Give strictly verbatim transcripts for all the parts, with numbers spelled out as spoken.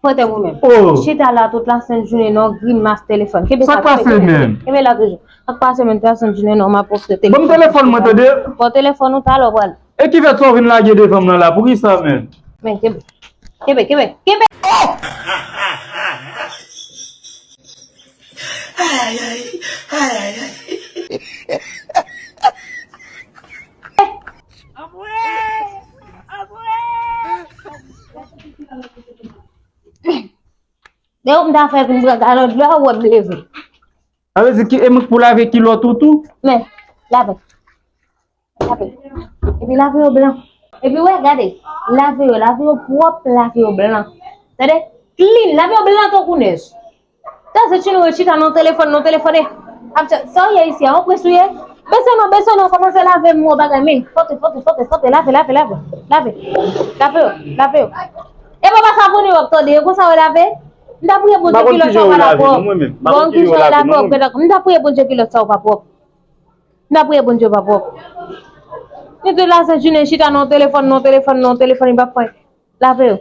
Kote ou menm? Oh. Chita la tout la sent jounen nan grimas telefòn. Kenbe sa, kenbe, kenbe, kenbe la toujou. Sa k pase menm? Sa k pase menm, tout la sent jounen nan m ap pwòpte telefòn. Ban m telefòn mwen, tande. Bon, telefòn ou talè w pral. E ki fè sa w vin lage devan m nan la? Poukisa menm? Men, kenbe. Kenbe, kenbe, kenbe! Ay, ay, ay, ay, ay. Men ou m ta fè pou m pran galon dlo a, ou wè m leve. Sa vle di ki e mwen k pou lave kilòt ou tou? Men, lave. Lave. Epi lave yo blan. Epi wè, gade. Lave yo, lave yo pwòp, lave yo blan. Tande? Clean, lave yo blan tankou nèj. Sa se ti nou yo chita nan telefòn, nan telefòn, e. Ap chè-, sa w ye isi a, yon prens ou ye? Bese non, bese non, kòmanse lave m yon bagay, men. Fòte, fòte, fòte, fòte, lave, lave, lave. Lave. Lave yo, lave yo. E papa sa pou nou w ap tande, e konsa yo lave? M ta priye Bondye kilòt sa w pa la pwòp. Bon, kijan w lave pwòp, gade, m ta priye Bondye kilòt sa w pa pwòp. M ta priye Bondye w pa pwòp. Ni tout la sent jounen chita nan telefòn, nan telefòn, nan telefòn, li p ap fè. Lave yo.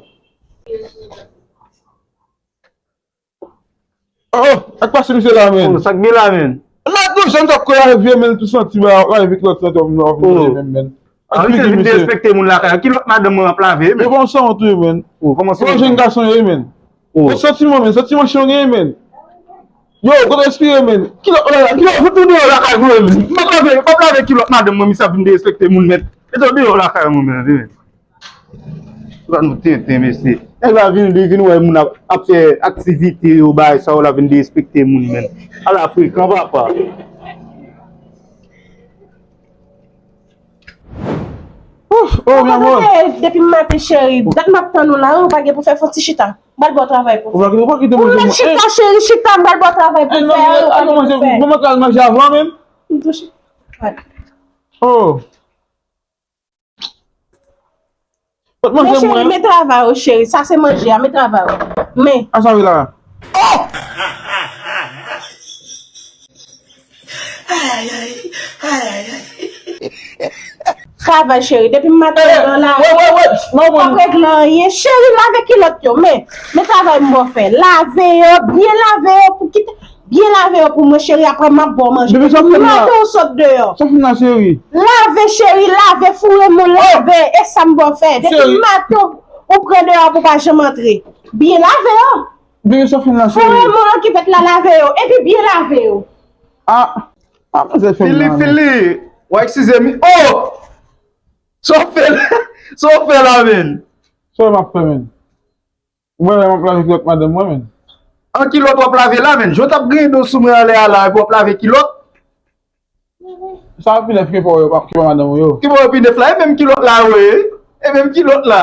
Oh, sa k pase misye la, men? Oh, sa k gen la, men? Mwen ap tou janm t ap kwè avèk vye men, tou santi ba, ba, avèk lòt santi w ap vin manje menm, men. Ah, misye vin derespekte moun lakay. Kilòt madanm mwen ap lave, men. E bon sanwont wi, men. Oh, kòman sanwont? Bon jèn gason ye, men. Oh. Men santiman, men, santiman chonge, men. Yo, kote espire, men. Kilòt, kilòt, fout ou deyò lakay mwen, men. M ap lave, m ap lave kilòt madanm mwen, misye ap vin derespekte moun, men. Mete w deyò lakay mwen, men, men. Sa nou tenten, mesye. Nèg la vin, li vin wè moun ap, ap fè aktivite yo, bay sa yo, la vin derespekte moun, men. Ala frekan, papa. Ouf, oh, mi amor. Depi m maten, cheri, dat m ap tann ou la, ou pa gen pou fè fon ti chita. M pral ba w travay pou fè. Ou pa kite, ou pa kite manje mwen. Chita, cheri, chita, m pral ba w travay pou fè. Ou pa gen pou fè. Bon, mwen ka al manje avan, menm. M touche. Oh. Pot manje mwen. Men cheri, men travay ou, cheri. Sa se manje a, men travay ou. Men. Asa wi la. Travay, cheri. Depi m maten, eh, nan lari, wè, wè, wè. Non, pa regle anyen. Cheri, lave kilòt yo. Men, men travay m ba w fè. Lave yo, byen lave yo pou kite. Byen lave yo pou mwen, cheri, apre m ap ba w manje. Depi maten ou sot deyò. Sa fin la, cheri. Lave, cheri, lave, foure men w, lave. E sa m ba w fè. Depi maten ou, ou pran deyò pou pa janm antre. Byen lave yo. Depi sa fin la, cheri. Foure men w ki fèt la, lave yo. Epi byen lave yo. Ah, ah, manzè fè m la, men. Fili, fili. W a eskize mi. Oh! Sa w fè la? Sa w fè la, men? Sa w m ap fè, men? Ou wè lè m ap lave kilòt madanm mwen, men. An kilòt w ap lave la, men. Jan w t ap griyen do sou mwen anlè a la, epi w ap lave kilòt. Sa pi nèf ki pa w yo, ki pa madanm ou yo. Ki pa w yo pi nèf la, e menm kilòt la yo ye. E menm kilòt la.